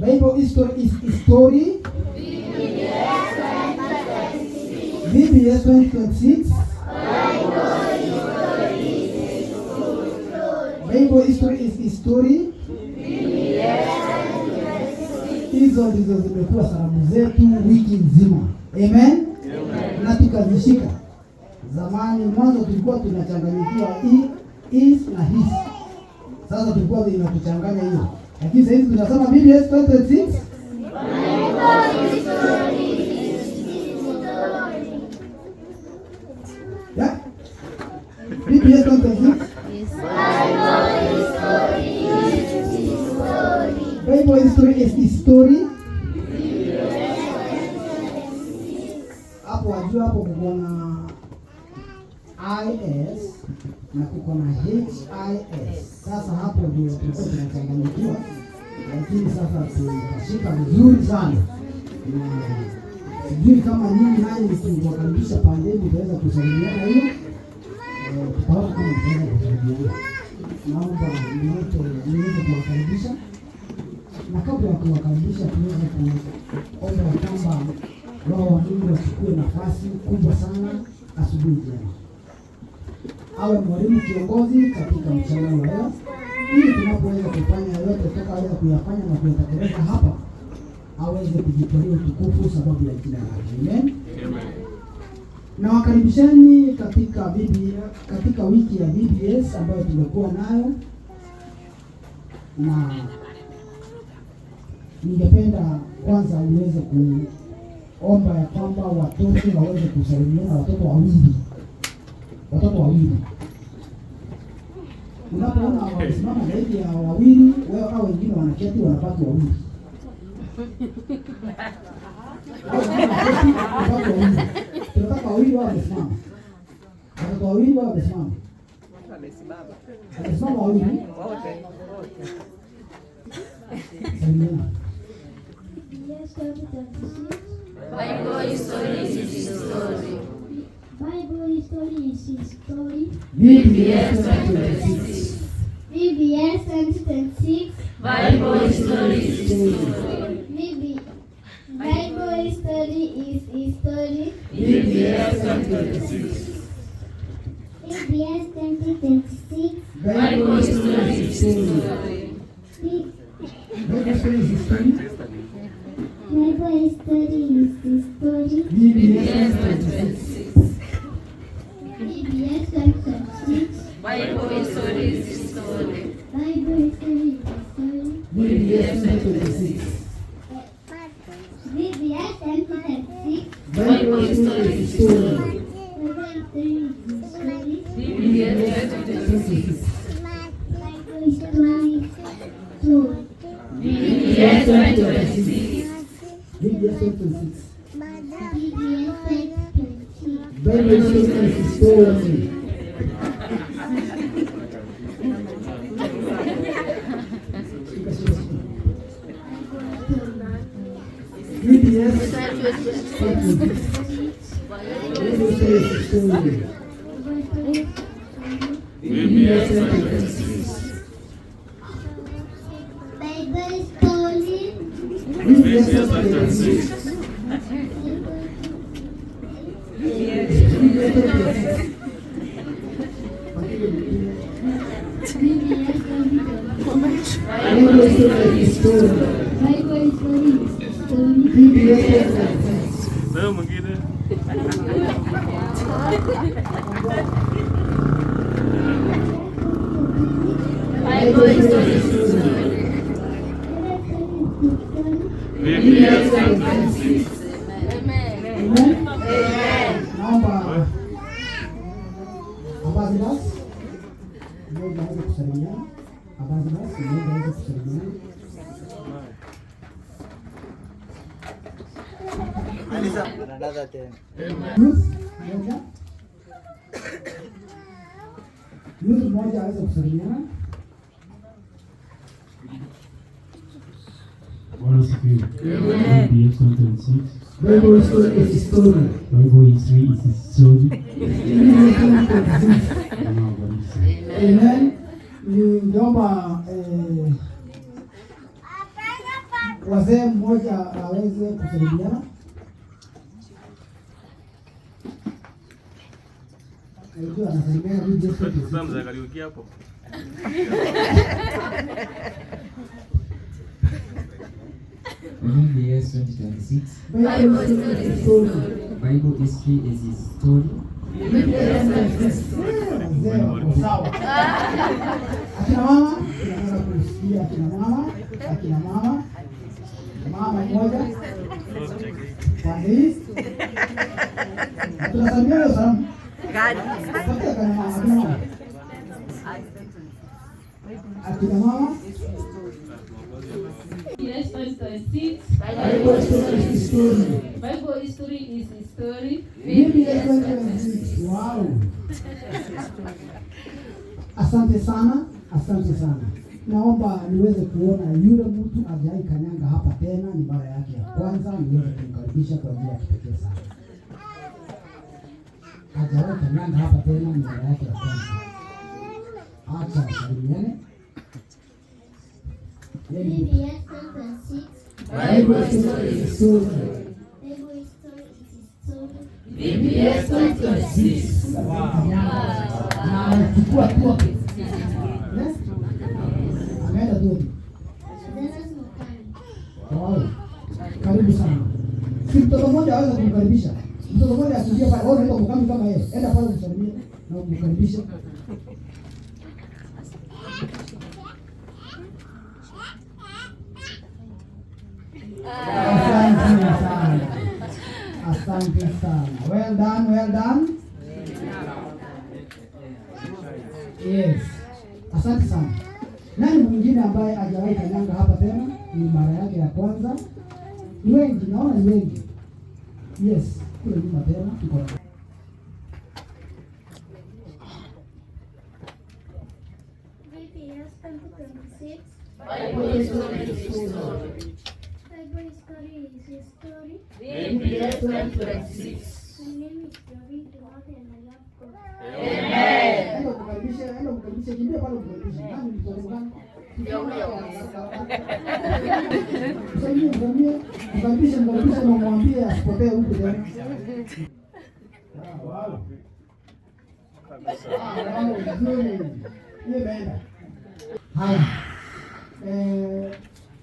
Bible history is history. BBS 2026. Bible history is history. Hizo ndizo zimekuwa salamu zetu wiki nzima. Amen. Amen. Na tukazishika. Zamani mwanzo tulikuwa tunachanganyikiwa is na his. Sasa tulikuwa inatuchanganya hiyo. Lakini sasa hivi tunasema BBS 2026. Yeah? BBS 2026. Bible history is history. Hapo wajua hapo kuko na IS na kuko na HIS. Sasa hapo ndio tulikuwa tunachanganyikiwa, lakini sasa tutashika vizuri sana. Na sijui kama nyinyi nanyi nikiwakaribisha pandeni mtaweza kusalimiana hiyo. Tutaona kama mtaweza kusalimiana. Naomba niweze kuwakaribisha. Na kabla ya kuwakaribisha tuweze kuomba kwamba Roho wa Mungu achukue nafasi kubwa sana asubuhi njema. Awe mwalimu kiongozi katika mchana wa leo, ili tunapoweza kufanya yote tutakayoweza kuyafanya na kuyatekeleza hapa, aweze kujitolea utukufu sababu ya jina lake. Amen. Amen. Na wakaribisheni katika wiki ya BBS ambayo tumekuwa nayo, na ningependa kwanza niweze kuomba ya kwamba watoto waweze kusalimiana, watoto wawili. Watoto wawili. Unapoona wamesimama zaidi ya wawili, wewe au wengine wanaketi wanabaki wawili. Wanabaki wawili. Tunataka wawili wao wamesimama. Watoto wawili wao wamesimama. Wamesimama wawili. Wote. Salimiana. BBS 2026. Bible history is history. Bible history is history. BBS 2026. BBS 2026. Bible history is history. Bible history is history. BBS 2026. BBS 2026. Bible history is history. Bible history is history. Bible history is history. BBS 2026. BBS 2026. Bible history is history. Bible history is history. BBS 2026. BBS 2026. Bible history is history. Bible history is history. BBS 2026. Bible history is story. BBS 2026. BBS 2026. BBS 2026. Bible history is history. Shika, shika, shika. BBS 2026. Bible history is history. BBS 2026. Bible story. BBS 2026. BBS 2026. BBS 2026. Bible history is history. Bible history is story. BBS 2026. Leo mwingine Bible history is history. BBS 2026. Amen. Naomba ambassadors mmoja aweze kusalimiana. Ambassadors mmoja aweze kusalimiana. Another 10. Youth mmoja. Youth mmoja aweze kusalimiana. Bwana asifiwe. BBS 2026. Bible history is story. Bible history is history. Bwana awabariki sana. Amen. Ningeomba Wazee mmoja aweze kusalimiana. Najua anasalimiana VBS 2026. Hapo. VBS 2026. Bible story is story. Bible history is his story. Wazee wako sawa. Akina mama, tunataka kusikia akina mama, akina mama. Mama mmoja. Pande hii. Na tunasalimiana salamu. Patia akina mama, akina mama. Akina mama. Yes, 2026. Bible story is story. Bible history is a story. VBS 2026. Wow. Asante sana, asante sana. Naomba niweze kuona yule mtu ajai kanyanga hapa tena, ni mara yake ya kwanza, niweze kumkaribisha kwa njia ya kipekee sana. Hajawahi kanyanga hapa tena, ni mara yake ya kwanza. Acha salimiane. Yeye ni VBS 2026. Bible story is story. Bible story is a story. VBS 2026. Na amechukua tu. Yes? Ameenda tu. Zenas Mukami. Wow. Karibu sana. Si mtoto mmoja aweza kumkaribisha. Mtoto mmoja akiingia pale, wewe unaenda kumkami kama yeye. Enda pale umsalimie na umkaribishe. Asante sana. Asante sana. Well done, well done. Yes. Asante sana. Nani mwingine ambaye hajawahi kanyanga hapa tena? Ni mara yake ya kwanza. Ni wengi, naona ni wengi. Yes, kule nyuma tena tuko na VBS 2026. Bible history is a story. Bible story is a story. VBS 2026. My name is Praveen Timothy and I love God. Amen. Enda kukaribisha, enda kukaribisha, kimbia pale kukaribisha. Nani mtoto gani? Msalimie, msalimie, mkaribishe, mkaribishe na umwambie asipotee huku tena. Ah, wow. Ah, wow, vizuri. Hiyo imeenda. Haya.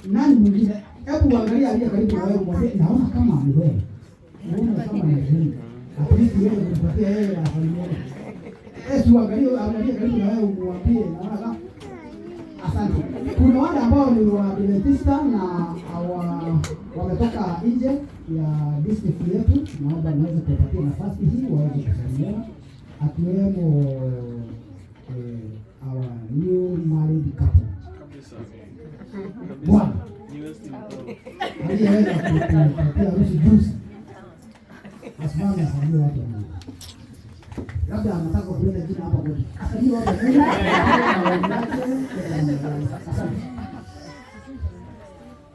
Nani mwingine? Hebu uangalie aliye karibu na wewe umwambie naona kama ni wewe. Naona kama ni wewe. At least wewe umpatie yeye asalimiane. Uangalie, angalie karibu na wewe umwambie naona kama. Asante. Kuna wale ambao ni Waadventista na wametoka nje ya district yetu, naomba niweze kuwapatia nafasi hii waweze kusalimiana, akiwemo our new married couple. Bwana aliyeweza kupatia harusi juzi, asimame asalimie watu wa Mungu. Labda anataka kuleta jina hapa kwetu. Asalimie watu wa Mungu na wenzake. Asante.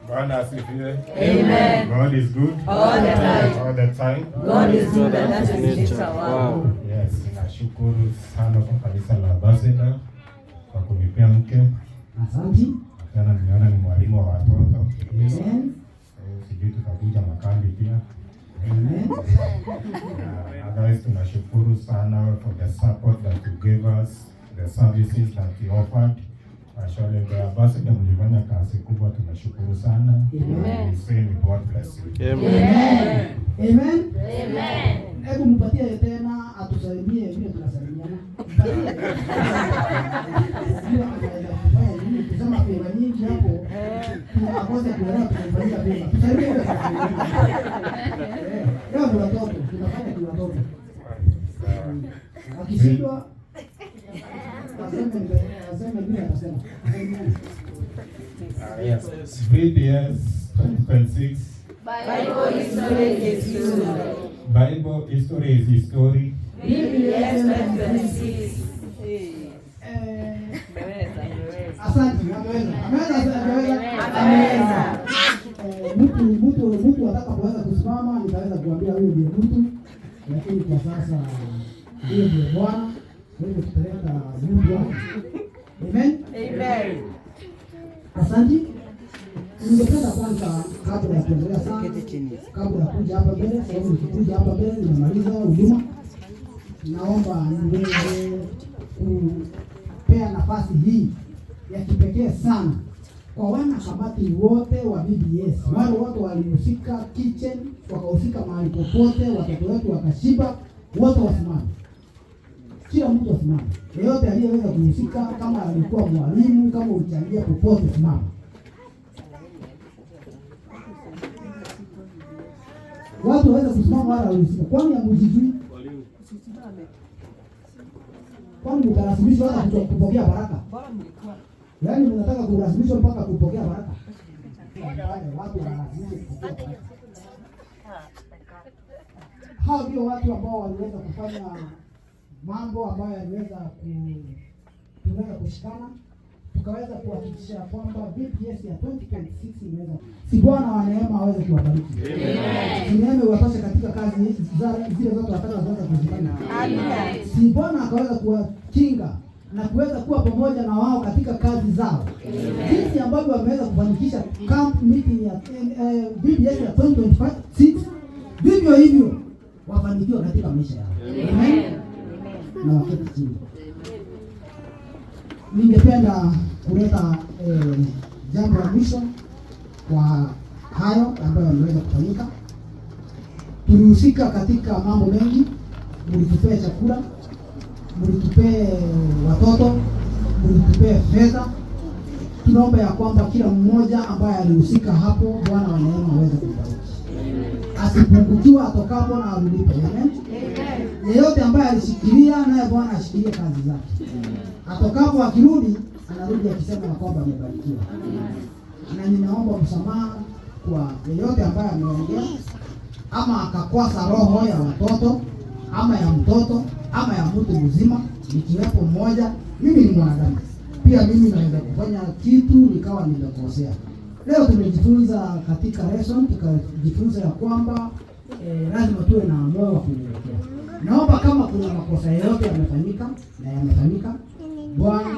Bwana asifiwe. Amen. God is good. All the time. All the time. God is good and that is nature. Wow. Yes, nashukuru sana kwa kanisa la Ambassador kwa kunipea mke. Asante. Tena nimeona ni mwalimu wa watoto. Amen. Sijui tutakuja makambi pia. Amen. Otherwise tunashukuru sana for the support that you gave us, the services that you offered. Actually, the ambassador mlifanya kazi kubwa, tunashukuru sana. Amen. We say may God bless you. Amen. Amen. Amen. Hebu mpatie tena atusalimie vile tunasalimiana. Mpatie. Sio anaweza kufanya nini kusema favor nyingi hapo. Akose kuelewa tunamfanyia favor. Tusalimie vile tunasalimiana. Leo ni watoto, tunafanya ni watoto. Akishindwa aseme vile atasema. Amen. Yes. VBS 2026. Bible history is history. Bible history is history. VBS 2026. Asante, ameweza. Ameweza, ameweza. Ameweza. Mtu atakapoweza kusimama nitaweza kuambia huyo ndiye mtu, lakini kwa sasa huyo ndiye Bwana. Kwa hivyo tutaleta mtu wake. Amen. Amen. Asante. Ningependa kwanza, kabla ya kuendelea sana, kabla ya kuja hapa mbele, sababu nikikuja hapa mbele nimemaliza huduma, naomba niweze kupea nafasi hii ya kipekee sana kwa wana kamati wote wa BBS, wale wote walihusika kitchen, wakahusika mahali popote, watoto wetu wakashiba, wote wasimame, kila mtu asimame, yeyote aliyeweza kuhusika, kama alikuwa mwalimu, kama ulichangia popote, simama. Watu waweza kusimama wala walihusika, kwani hamjijui? Kwani mtarasimishwa hata kupokea baraka? Yaani mnataka kurasimishwa mpaka kupokea baraka? Watu wanarasimishwa kupokea baraka. Hao ndio watu ambao waliweza kufanya mambo ambayo yaliweza tuweza kushikana, tukaweza kuhakikisha kwamba BBS ya 2026 imeweza. Si Bwana wa neema aweze kuwabariki. Amen. Neema iwatoshe katika kazi zile zote watakazoweza kuzifanya. Amen. Si Bwana akaweza kuwakinga na kuweza kuwa pamoja na wao katika kazi zao. Jinsi ambavyo wameweza kufanikisha camp meeting ya BBS ya 2026, vivyo hivyo wafanikiwe katika maisha yao. Amen. Na wakati chini. Ningependa kuleta jambo la mwisho kwa hayo ambayo yameweza kufanyika. Tulihusika katika mambo mengi, mlitupea chakula, mlitupea watoto, mlitupea fedha. Tunaomba ya kwamba kila mmoja ambaye alihusika hapo, Bwana wa neema aweze kumbariki, asipungukiwa atokapo na arudipo. Amen. Yeyote ambaye alishikilia naye Bwana ashikilie kazi zake, atokapo akirudi, anarudi akisema ya kwamba amebarikiwa. Na ninaomba msamaha kwa yeyote ambaye ameongea ama akakwasa roho ya watoto ama ya mtoto ama ya mtu mzima, nikiwepo mmoja. Mimi ni mwanadamu pia, mimi naweza kufanya kitu nikawa nimekosea. Leo tumejifunza katika lesson, tukajifunza ya kwamba lazima tuwe na moyo wa kunyenyekea. Naomba kama kuna makosa yoyote yamefanyika na yamefanyika, Bwana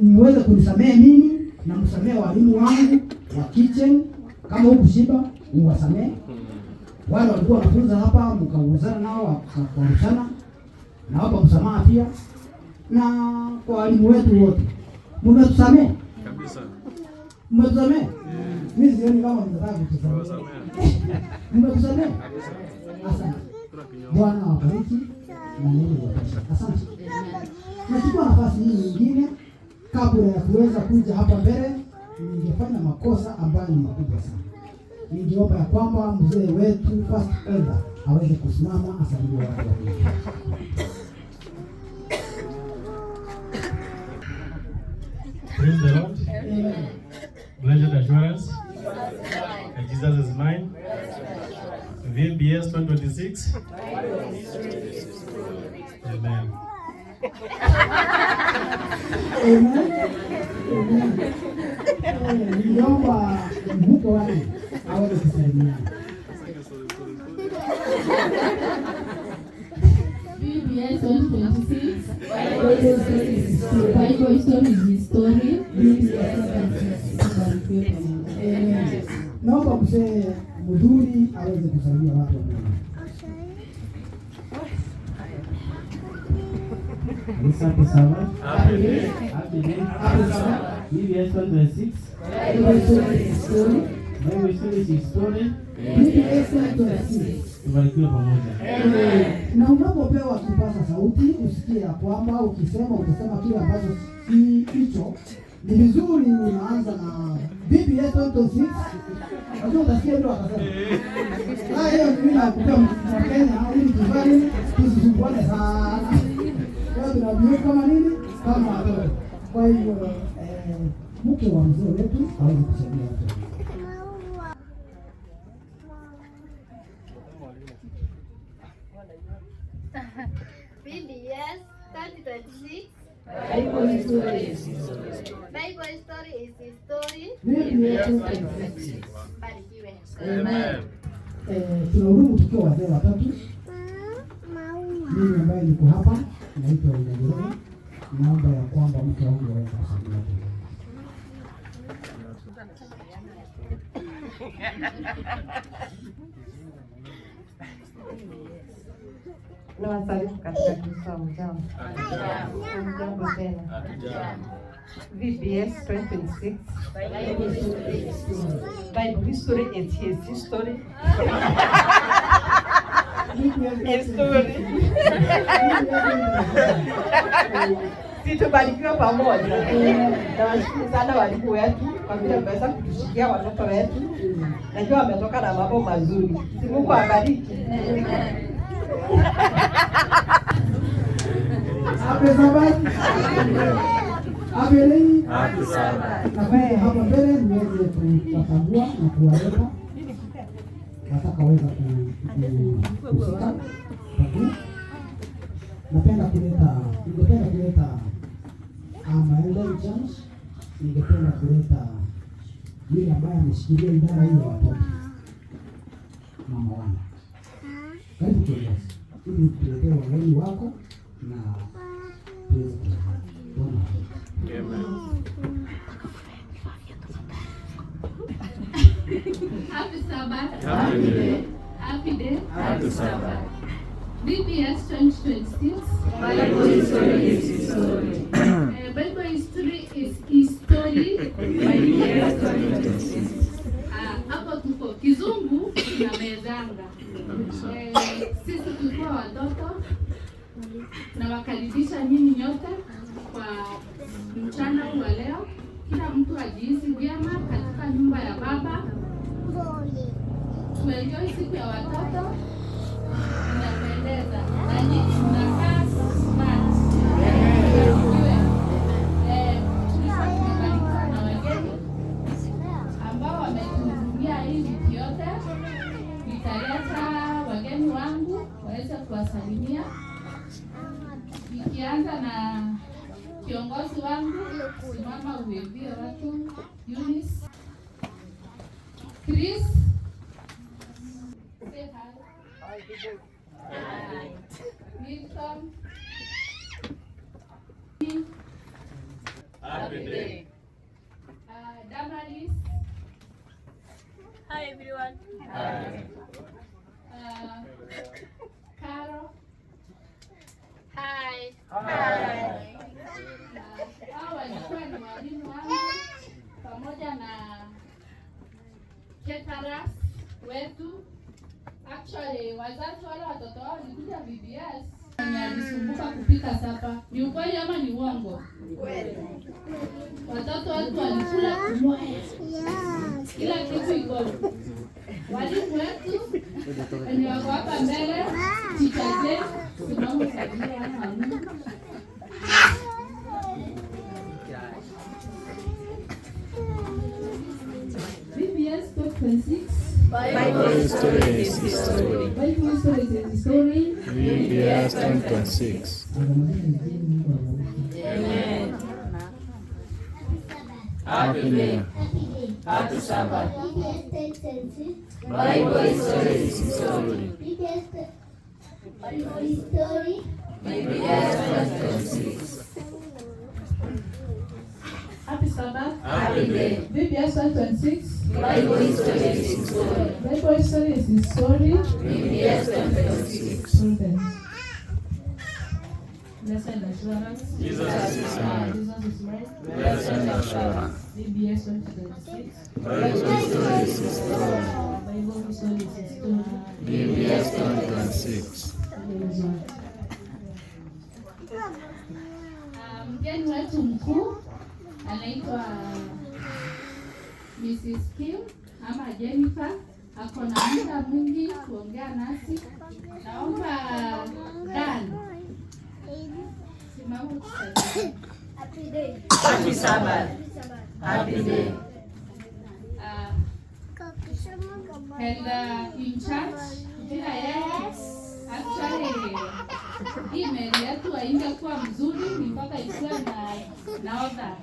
muweze kunisamehe mimi na msamehe walimu wangu wa kitchen. Kama hukushiba uwasamehe wale walikuwa wanafunza hapa, mkauzana nao wakakorusana, naomba msamaha pia na kwa walimu wetu wote, mmetusamehe kabisa. Mmetusamehe? Mimi sioni kama mnataka kutusamehe. Mmetusamehe? Asante. Bwana awabariki na neno liwatoshe. Asante. Nachukua nafasi hii nyingine kabla ya kuweza kuja hapa mbele, ningefanya makosa ambayo ni makubwa sana. Ningeomba ya kwamba mzee wetu first elder aweze kusimama asalimie watu wa Mungu. Praise the Lord. Amen. Blessed assurance. And Jesus is mine. VBS 2026. Amen. Amen. Amen. Ningeomba mke wangu aweze kusalimiana. BBS 2026. Bible history is history. BBS 2026. Amen. Naomba mzee Mudhuri aweze kusalimia watu wa Mungu. Happy Sabbath. Happy day. Happy day. BBS 2026. Bible history is history. Bible history is history. BBS 2026. Tubarikiwe pamoja. Na unapopewa kipaza sauti usikie ya kwamba ukisema utasema kile ambacho si hicho. Ni vizuri unaanza na BBS 2026. Unajua utasikia ndio akasema. Ah, hiyo mimi nakupea Mkenya ili tufanye tusisumbuane sana. Leo tunabio kama nini? Kama watoto. Kwa hivyo mke wa mzee wetu aweze kusaidia watu. BBS 2026. Bible history is history. Bible history is history. BBS 2026. Barikiwe. Amen. Tunahudumu tukiwa wazee watatu. Mimi ambaye niko hapa naitwa Unajereza. Naomba ya kwamba mke wangu aweze kusaidia watu. Nawasalimu katika Kristo. Hamjambo? Hamjambo tena. VBS 2026. Bible history is his history. His story. Situbarikiwa pamoja. Nawashukuru sana walimu wetu kwa vile mmeweza kutushikia watoto wetu. Najua wametoka na mambo mazuri. Si Mungu awabariki. Happy Sabbath. Happy day. Happy Sabbath. Nakuja hapa mbele niweze kuwatambua na kuwaleta watakaweza kuhusika. Ningependa kuleta Elder James, ningependa kuleta yule ambaye ameshikilia idara hii ya watoto, Mama Wanda. Karibu kiongozi, ili tuletee wageni wako na tuweze kuona. Amen. Happy Sabbath. Happy day. Happy day. Happy Sabbath. VBS 2026. Bible history is history. Bible history is history. VBS 2026. Hapo tuko kizungu na mezanga. Sisi tulikuwa watoto na wakaribisha nyinyi nyote kwa mchana huu wa leo. Kila mtu ajihisi vyema katika nyumba ya Baba. Tuenjoy siku ya watoto, inapendeza na nyinyi mnakaa smart. Tulikuwa tumebarikiwa na wageni ambao wametuhudumia hii wiki yote. Nitaleta wageni wangu waweze kuwasalimia, nikianza na kiongozi wangu. Simama uwevie watu. Eunice, Chris, say hi. Hi. Milton. Happy day. Damaris. Hi everyone. Hi. Caro. Hi. Hi. Hao walikuwa ni walimu wangu pamoja na caterers wetu. Actually, wazazi wale watoto wao walikuja VBS mwenye alisumbuka kupika sapa. Ni ukweli ama ni uongo? Watoto wetu walikula kumwaya, kila kitu iko. Walimu wetu wenye wako hapa mbele, Teacher Jane, simama usalimie wana wa Mungu. VBS 2026. Bible history is history. Bible history is history. VBS 2026. Amen. Happy day. Happy Sabbath. Bible history is history. History. VBS 2026. Happy Sabbath. Happy day. VBS 2026. Bible history is history. Bible history is history. VBS 2026. Prudence. Blessed assurance. Jesus is mine. Jesus is mine. Blessed assurance. VBS 2026. Bible history is history. Bible history is history. VBS 2026. Mgeni wetu mkuu anaitwa Mrs. Kim ama Jennifer, ako na muda mwingi kuongea nasi. Naomba Dan, simama utusaidie. Happy day. Happy Sabbath. Happy day. And in church bila yeye actually hii meli yetu haingekuwa mzuri, ni mpaka ikuwe na nahodha.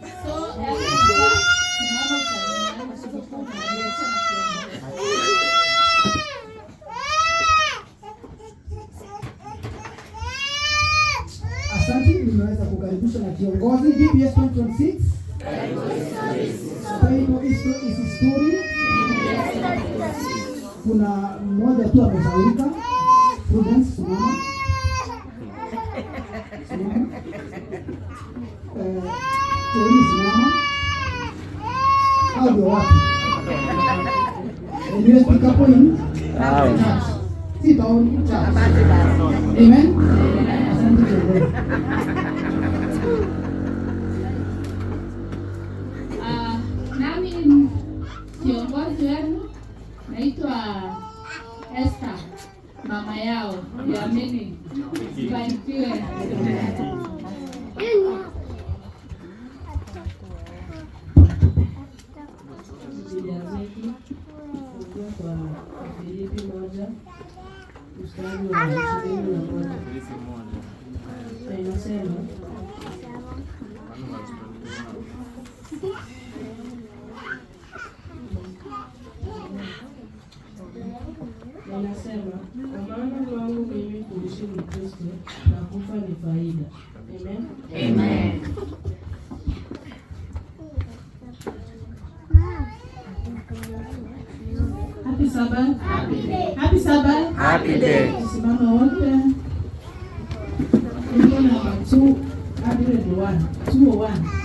So simama usalimiane, usipokuwa unaongelesha na kiongozi. Asante, nimeweza kukaribisha na kiongozi VBS 2026. Bible history is story. Kuna mmoja tu amesaulika. Prudence, simama. Simama. Tony, simama. Hao ndio watu. The nearest pick up in church. Si town, church. Amen. Asante kiongozi. Ah, nami kiongozi wenu naitwa Esther, mama yao. Niamini, barikiwe. Biblia zetu kutoka kwa Filipi 1 mstari wa 21 na inasema, kwa maana kwangu mimi kuishi ni Kristo na kufa ni faida. Amen. Amen. Happy Sabbath. Happy day. Happy Sabbath. Happy day. Simama wote. Wimbo namba 201. 201.